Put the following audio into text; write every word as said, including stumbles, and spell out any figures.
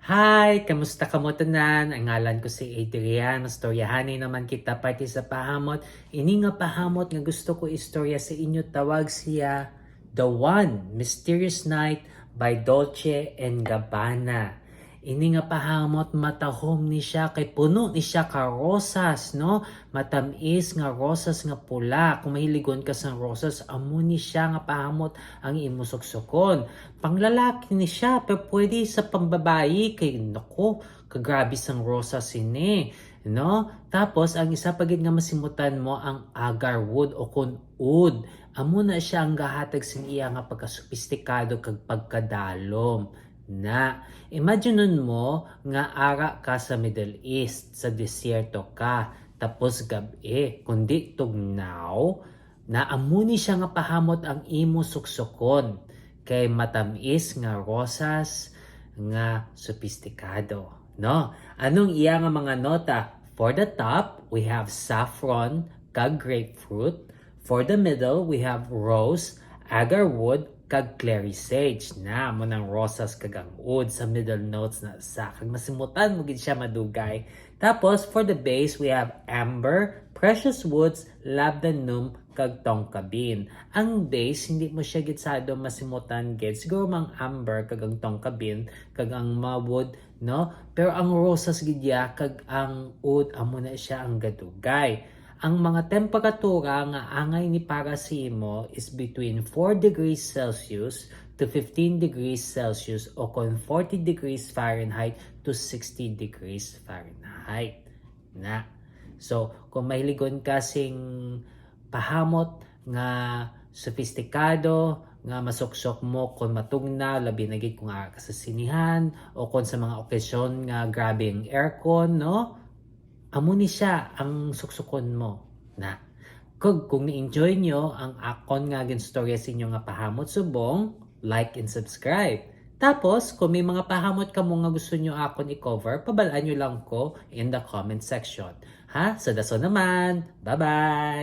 Hi! Kamusta kamo tanan? Ang ngalan ko si Adrian. Mastoryahanay naman kita parte sa pahamot. Ini nga pahamot nga gusto ko istorya sa inyo, tawag siya The One, Mysterious Night by Dolce and Gabbana. Ini nga pahamot, matahom ni siya kay puno ni siya ka rosas, no? Matamis nga rosas nga pula. Kung mahiligon ka sang rosas, amo ni siya nga pahamot ang imo suksukon. Panglalaki ni siya, pero pwede sa pambabayi kay, naku, kagrabe sang rosas ini, no? Tapos ang isa pa gid nga masimutan mo, ang agarwood o kun oud. Amo na siya ang gahatag sing iya nga pagkasopistikado kag pagkadalom. Na, imaginon mo nga ara ka sa Middle East, sa desierto ka, tapos gab-i, kundi tugnaw, na amo ni siya nga pahamot ang imo suksukon, kay matamis nga rosas nga sopistikado, no? Anong iya nga mga nota? For the top, we have saffron kag grapefruit. For the middle, we have rose, agarwood, kag clary sage. Na, amo nang rosas kag ang oud sa middle notes na sa. Kag masimutan mo gid siya madugay. Tapos, for the base, we have amber, precious woods, labdanum, kag tonka bean. Ang base, hindi mo siya gitsado masimutan gid. Siguro mang amber kag ang tonka bean kag ang mga wood, no? Pero ang rosas gid ya kag ang oud, amo na siya ang gadugay. Ang mga temperatura nga angay ni para sa imo is between four degrees Celsius to fifteen degrees Celsius o kon forty degrees Fahrenheit to sixty degrees Fahrenheit. Na. So, kung mahiligon ka sing pahamot nga sopistikado, nga masuksok mo kon matugnaw, labi na gid kung ara ka sa sinihan o kon sa mga okasyon nga grabe ang aircon, no? Amo ni siya ang suksukon mo. Na. Kag kung ni-enjoy nyo ang akon nga ginstorya sa inyo nga pahamot subong, like and subscribe. Tapos, kung may mga pahamot kamo nga gusto nyo akon i-cover, pabal-an nyo lang ko in the comment section. Ha? Sa dason naman. Bye-bye!